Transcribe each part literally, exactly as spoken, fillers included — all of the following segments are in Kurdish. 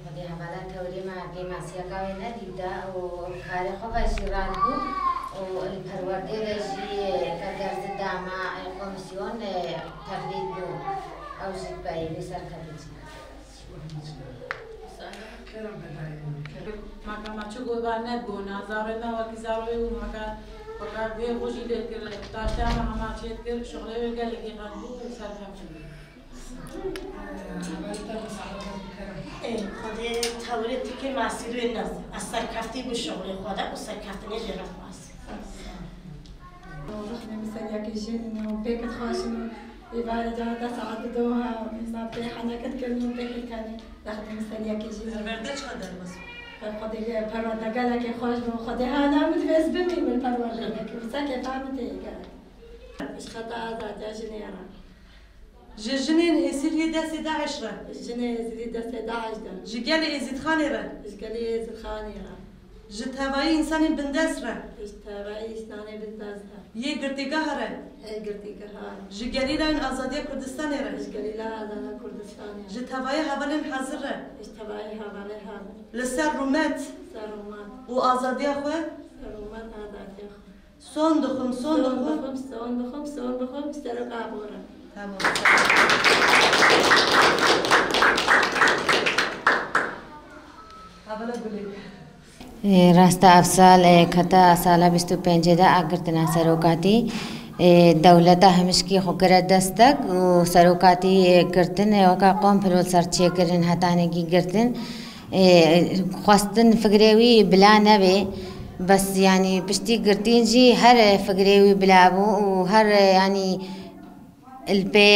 Xwedê hevala tewrê me kêmasiyeka wê nedîta û karê xwe ve jî radibû û li perwerdê de jî ke derzi dama, e, komîsyon, e, tevlîd bû. Ew jî peyvê serkeftin jî. Maka ma çi gobar nebû, na zarê me wekî zarê wê bû, maka, maka vê xwe jî lê kir, taşta me hema çêt kir, şixulê wê gelekî qet bû û serkeftin bû. Ê, Xwedê tewrê tikê masîrê nas. Ez serkeftî bû şixulê xwe de û serkeftinê jê re xwest. Ruh ne misaliyakê jin û pêkit xweş û êvarê de de saet doha ma pê heneket kirin û pê hêkanê. Daxil misaliyakê jin. Perwerde çiqa derbas bû? Xwedê perwerde gelekê xweş bû. Xwedê hana min divê ez bimînim perwerde gelekê. Wisa kêfa min tê gelek. Ji xeta azadiya jinê re. Ji jinên êsîr yê destê DAIŞ re. Jinê êsîrî destê DAIŞ de. Ji gelê Êzîdxanê re. Ji gelê Êzîdxanê re. Ji tevayî însanên bindest re. Ji tevayî însanê bindest re. Yê girtîgeha re. Yê girtîgeha re. Ji gerîlayên azadiya Kurdistanê re. Ji gerîlaya azadiya Kurdistanê re. Ji tevayî hevalên hazir re. Ji tevayî hevalê hazir. Li ser rûmet. Ser rûmet. Û azadiya xwe. Ser rûmet azadiya xwe. Son dixwim, son dixwim. Son dixwim, son dixwim, son dixwim, seroka abora. Tamam. Abla Gulê. Ê, rast e, ev sal, ê, kete sala bîst û pêncê de a girtina serokatî, ê, dewleta hemişkî xwe kire destek û serokatî, ê, girtin, ê, weka komplo ser çêkirin hetanekî girtin. Ê, xwestin fikrê wî bila nebe, bes, yanî, piştî girtîn jî her fikrê wî bila bû û her, yanî, li pê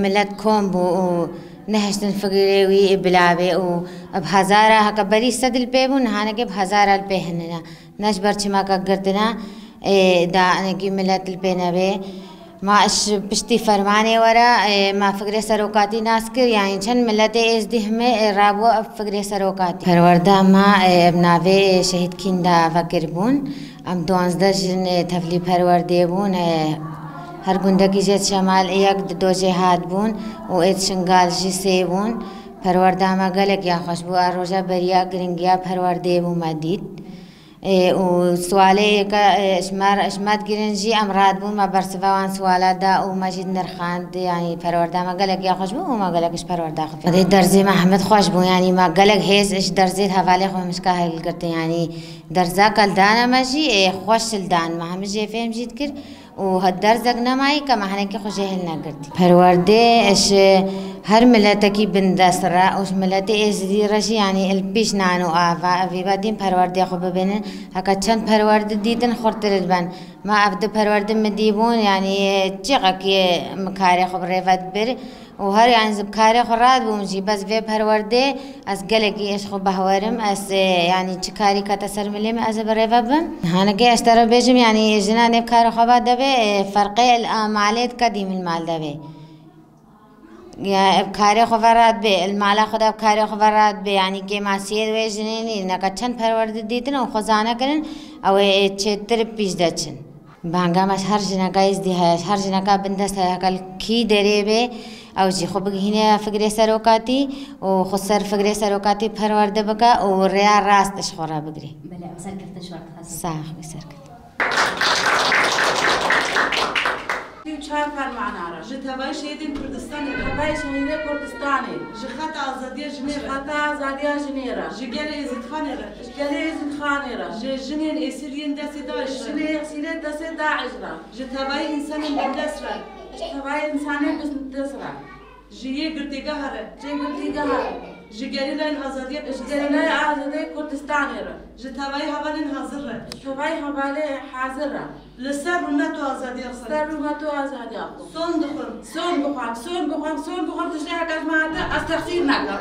milet kom bû û nehiştin fikrê wî bila bê û bi hezara, heke berî sed li pê bûn, nihanekê bi hezara li pê hinine. Ne ji ber çimaka girtina, ê, da hinekî milet li pê nebe. Ma ji piştî fermanê were, e, ma fikrê serokatî nas kir, yanî çend miletê êzdî hime, e, rabû ev fikrê serokatî. Perwerda ma, e, bi navê Şehîd Kînda vekiribûn. Em duwazdeh jin, e, tevlî perwerdê bûn, e, her gundekî jê şemal yek di dojê hat bûn û êd Şingal jî sê bûn. Perwerda me gelek ya xweş bû. A roja beriya giringiya perwerdê bû me dît. Ê, û sualê yeke, ê, ji me re, ji me digirin jî em radibûn, me bersiva wan suala da û me jî dinirxand, yanî perwerda me gelek ya xweş bû û me gelek ji perwerda xwe fêm. Xwedê derzê me hemî xweş bû, yanî me gelek hêz ji derzê hevalê xwe mişka hilgirtin, yanî derza ke li dane me jî, ê, xweş li dan me, hemî jê fêm jî dikir. Û derzek nemayî ke me henekî xwe jê hilnegirtî. Perwerdê ji her miletekî bindest re û ji miletê êzidî re jî, yanî li pîş nan û ava, evî bedîn perwerdê xwe bibînin. Heke çend perwerde dîtin xurtir diben. Ma ev du perwerde min dîbûn, yanî çiqekî min karê xwe bi rê ve dibir. Û her, yanî, ez bi karê xwe radibûm jî, bes vê perwerdê ez gelekî ji xwe behwerim. Ez, e, yanî, çi karî kete ser milê min, ez ê bi rê ve bim. Hanekê ez te re bêjim, yanî, jina nêv karê xwe ve dibê, e, ferqê li malê dike dîm li mal dibê. Ya, ev karê xwe ve radibê, li mala xwe de ev karê xwe ve radibê, yanî, kêmasiyê wê jinê nî, neke çend perwerde dîtin û xwe zane kirin, ew ê çêtir pîş de çin. Banga me ji her jineka êzdî heye, ji her jineka bindest heye, heke li kî derê bê, ew jî xwe bigihîne fikrê serokatî û xwe ser fikrê serokatî perwerde bike û rêya rast ji xwe re bigirê. Belê, em serkeftin ji we re dixwazin. Sax bî, serkeftin. Û çar fermana re. Ji tevayî şehîdên Kurdistanê re. Tevayî şehîdê Kurdistanê. Ji xeta azadiya jinê re. Ji xeta azadiya jinê re. Ji gelê Êzîdxanê re. Ji gelê Êzîdxanê re. Ji jinên êsîr yên destê DAIŞ re. Jinê êsîrê destê DAIŞ re. Ji tevayî însanên bindest re. Ji tevayî însanên bindest re. Ji yê girtîgeha re. Ji yê girtîgeha re. Ji gerîlayên azadiya Kurdistanê re. Ji gerîlayên azadiya Kurdistanê re. Ji tevayî hevalên hazir re. Ji tevayî hevalê hazir re. Li ser rûmet û azadiya xwe. Ser rûmet û azadiya xwe. Son dixwim. Son bixwim, son bixwim, son bixwim, tu ji heke ji me hate, ez texsîr nakim.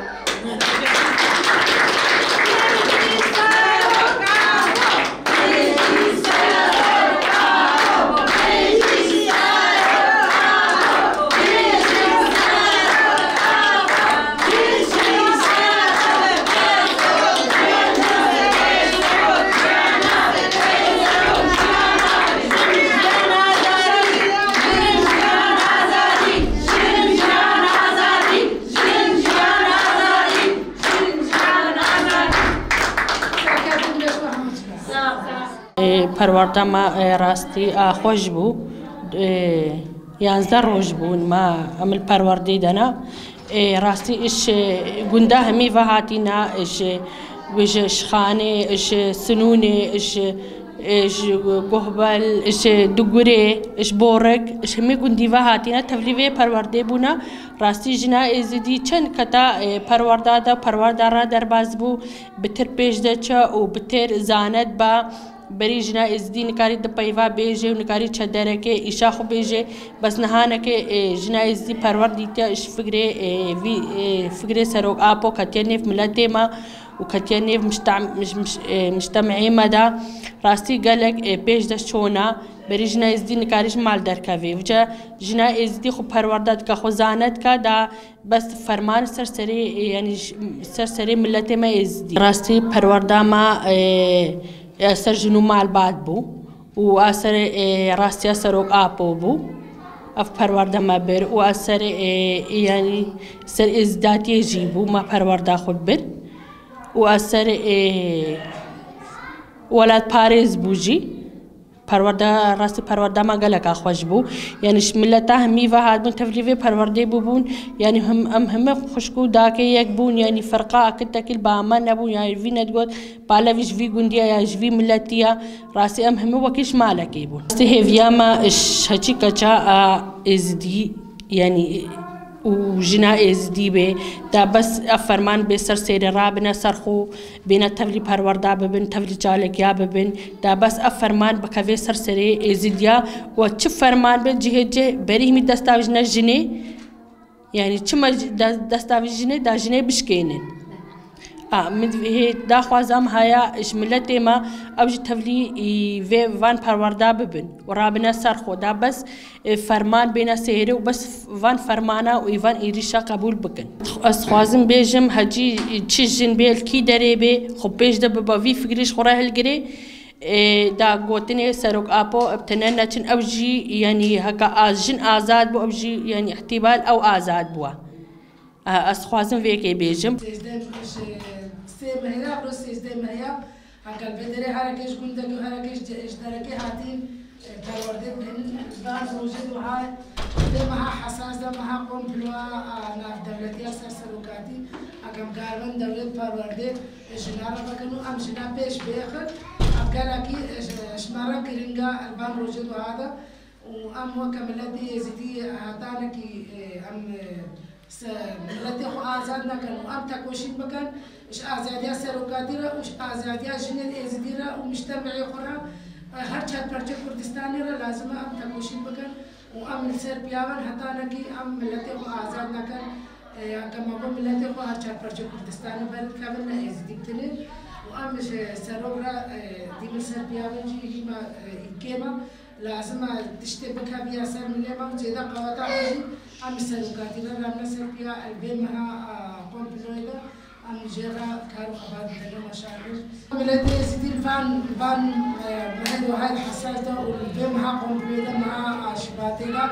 Perwerda me, e, rastî a xweş bû. E, yanzdeh roj bûn me em li perwerdê de ne. E, rastî iş, e, gunda hemî ve hatîne, iş, e, ji Şixanê, iş, e, Sinûnê, iş, e, ji Guhbel, iş, e, Dugurê, iş, Borik, iş, hemî gundî ve hatîne, tevlî vê perwerdê bûne. Rastî jina Êzidî çend keta, e, perwerda de, perwerda re derbas bû, bi tir pêş de çe û bi tir zanet ba. Berî jina Êzidî nikarî di peyva bêje û nikarî çe derekê îşa xwe bêje, bes nihaneke, e, jina Êzidî perwer dîtiya ji fikrê, e, vî, e, fikrê Serok Apo ketiye nêv miletê me û ketiye nêv miştem-, miş-, miş-, e, miştemeyê me de. Rastî gelek, e, pêş de çona. Berî jina Êzidî nikarî ji mal derkevê. Vice jina Êzidî xwe perwerda dike, xwe zane dike, da bes ferman ser serê, e, yanî ş-, ser serê miletê me Êzidî. Rastî perwerda me, e, e, ser jin û mal bat bû û a ser, e, rastiya Serok Apo bû. Ev perwerda me bir û a ser, e, e, yanî ser êzdatiyê jî bû, me perwerda xwe bir û a ser, e, welatparêz bû jî. Perwerda, rastî perwerda me geleka xweş bû. Yanî ji mileta hemî ve hatibûn, tevlî vê perwerdê bûbûn. Yanî him-, em hemî xwişk û dakê yek bûn. Yanî ferqa akil tekil ba me nebûn. Yanî vî nedigot, palevî ji vî gundiya ya ji vî miletiya. Rastî em hemî wekî ji malekê bûn. Rastî hêviya me ji heçî keça a Êzidî, yanî û jina Êzidî bê, da bes ev ferman bê ser sêrê rabine ser xwe, bêne tevlî perwerda bibin, tevlî çalekiya bibin, da bes ev ferman bikeve ser serê Êzidiya û çi ferman bê cihê cih berî himî destavêjine jinê, yanî çima ji-, de-, destavêjine da jinê bişkênin. A, min hê daxwaza me haya ji miletê me, ew jî tevlî, î, vê van perwerda bibin û rabine ser xwe, da bes e, ferman bêne sêrê û bes van fermana û îvan êrîşa qebûl bikin. Ez dixwazim bêjim, hecî çi jin bê, li kî derê bê, xwe pêş de bibe, vî fikrî ji xwe re hilgirê. E, da gotinê Serok Apo, ev tene neçin, ew jî, yanî heka az-, jin azad bû, ew jî, yanî îhtîmal ew azad bû. E, ez dixwazim vê yekê bêjim. Sêzdeh, sê mehê ya, ev sêzdeh mehê ya. Heqel vê derê herekê ji gundekê û herekê ji, ji derekê hatîn, e, perwerdê bûn. Van rojê wiha, vê meha hesas de, meha komploa, a, navdewletiya ser serokatî, hekem karibin dewlet perwerdê, e, jina re vekin û em jina pêş bêxin. Ev gelekî, e, ji, ji me re giring e, li van rojê wiha de. Û em weke miletê Êzidî hetanekî, e, em, e, se-, miletê xwe azad nekin û em tekoşîn bikin ji azadiya serokatî re û ji azadiya jinên Êzidî re û mujtemeyê xwe re, e, her çar perçe Kurdistanê re lazim e em tekoşîn bikin û em li ser piya bin hetanekî em miletê xwe azad nekin. E, ya ke me got miletê xwe her çar perçe Kurdistanê berdikevin ne Êzidî bi tinê û em ji serok re, e, dî li ser piya bin jî hî me, e, îlkê me. Lazim e tiştê bikeviya ser milê me û zêde qeweta xwe jî em bi serokatî re revne ser piya el vê meha, a, komployê de em jê re kar û xebat bidene meşandin. Miletê Êzidî li van, van, e, mehê wahayê hesas de û li vê meha komployê de meha, a, Şibatê de,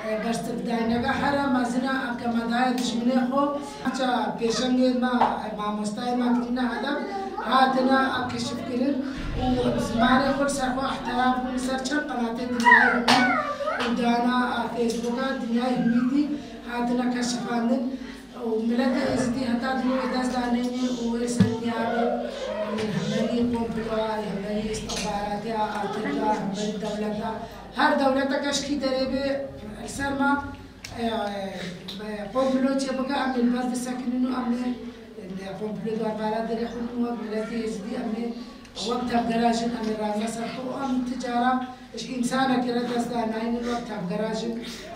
e, bersiv dayne ve here mezin e em ke me daye dijminê xwe. Armanca pêşengê me, e, mamostayê me kirîne hedef, hatine, e, keşifkirin û zimanê xwe li ser xwe îhtiram bûn li ser çend qenatê dinyayê hemî û dana, e, Facebooka dinyayê hemî dî hatine keşifandin û miletê Êzidî heta dinê wê dest daneyne û wê li ser piya be, e, hemberî komploa, hemberî îstixbaratiya, a, Tirka, hemberî dewleta, her dewleteke ji kî derê be li ser me E, e, komplo çêbike, em ê li ber bisekinin û em ê, e, komplo darbara derê xwe û wek miletê Êzidî em ê wek tevgera jin em ê revne ser xwe û em ti cara ji însanekî re dest danaynin wek tevgera jin.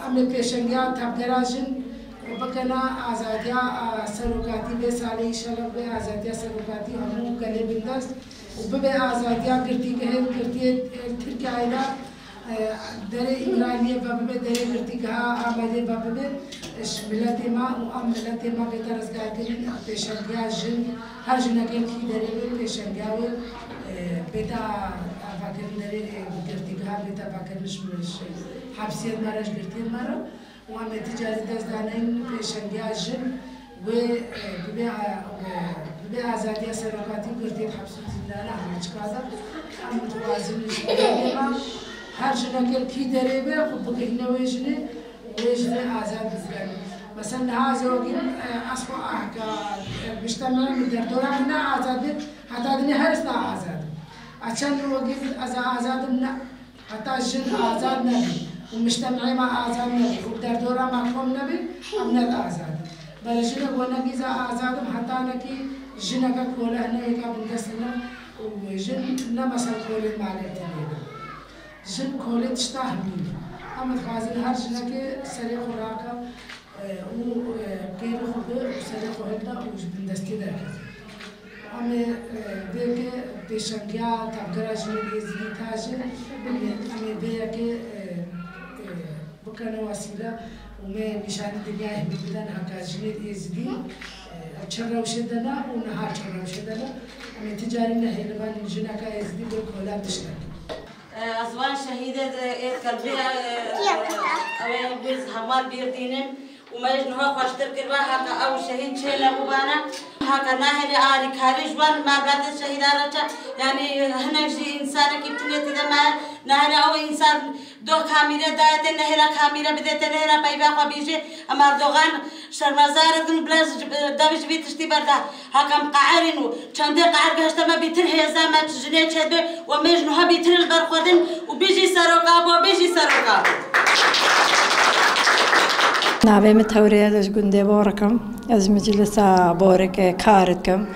Em ê pêşengiya tevgera jin bikene azadiya, a, serokatî vê salê, înşallah bibe azadiya serokatî hemû gelê bindest û bibe azadiya girtîgehê, girtiyê, e, Tirkiyeyê de. E, derê Îmraliyê ve bibe, derê girtîgeha Amedê ve bibe, e, ji miletê me û em miletê me bête rizgarkirin, pêşengiya jin, her jinekê li kî derê be, pêşengiya wê, e, bête avakirin derê, e, girtîgeha bête avakirin ji, ji hepsiyên me re, ji girtiyên me re û em ê ti carî dest daneynin pêşengiya jin wê, e, bibe, e, Bi azadiya serokatî girtî hepsû zindana Belçika de. Em dixwazin ji her jineke kî derê be, xwe bigihîne wê jinê, wê jinê azad bikin. Mesela niha ez wekî, e, ez xwe ahka, e, mujtema min derdora min ne azad be, heta dinê her êsta azad im. Ez çend wekî ez azad im ne. Heta jin azad nebî û mujtemê me azad nebî û derdora me kom nebî, em ne azad in. Belê jinek wenekî ze azad im, heta nekî jineke kole hineyeka bindest ne û jin ne mesela kolê malê tenê ne. Jin kolê tişta hemî ne. Em dixwazin her jinekê serê xwe rake, e, û, e, pêrê xwe bi û serê xwe hilda û ji bindestî derkeve. Em ê, e, vê ke pêşengiya tevgera jinên êzidî taje, em ê, em ê vê yekê, e, e, bikene wesîle û me nîşanî dinyayê hemî biden heke jinên êzidî, e, çi rewşê de ne û niha çi rewşê de ne. Em ê ti carî nehêlibin jineke êzidî bê kola tiştek. Ez van şehîdê de ê qelbê, e, ew ê biz hemar bîr dînin û me ji niha xweştir kiriba heke ew şehîd çê nebûbane. Heke nahêlê alîkarî ji wan malbatê şehîdan re çe, yanî hinek jî însanekî tune tide me nahêle ew însan do kamîre dayete nehêle kamîre bidete nehêle peyva xwe bîjê. Em Erdogan şermezar dikin, bila ji, devê ji vî tiştî berda. Heke em qaerîn û çendê qaer gehişte me bîtir hêza me jinê çêdibe û em ê ji niha bîtir li ber xwe din û bijî serok Apo, bijî serok Apo. Navê min Tewrê ye, ez ji gundê Borik im. Ez ji Miclisa Borik, e, kar dikim.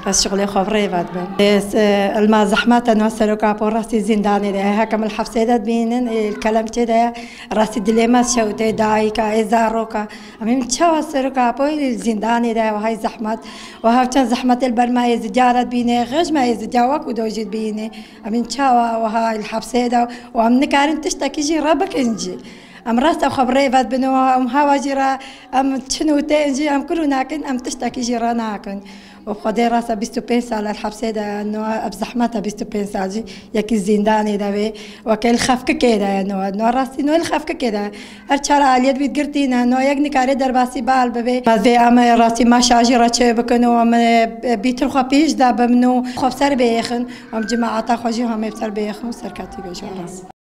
Ez şixulê xwe bi rê ve dibim. Ez, e, ilma zehmet e, niha serok Apo rastî zîndanê de ye. Heke min li hepsê de dibînin, ê, li kelemçê de ye. Rastî dilê me şewitê, dayika, ê zaroka. Em ê çawa serok Apoyî li zîndanê de, wiha zehmet, wiha çend zehmetê li ber me Êzidiya re dibîne, xêj me Êzidiya wek û dojî dibîne. Em ê çawa wiha li hepsê de û em nikarin tiştekî jî re bikin jî. Em rasta xwe bi rê ve dibin û em hewa jî re em çin û tên jî em kul û nakin, em tiştekî jî re nakin. Û Xwedê rasta bîst û pênc sal li hepsê de, no ev zehmet e bîst û pênc sal jî. Yekî zîndanê de wê, weke li xefkikê de ye, no, no rastî, no li xefkikê de. Her çar aliyet bî girtî ne, no yek nikare derbasî bal bibe. Ma vê em rastî ma şajî re çê bikin û em, e, bîtir xwe pêş de bim û xwe bi ser bêxin. Em cemaata xwe jî hemê bi ser bêxin û serketî bêjin.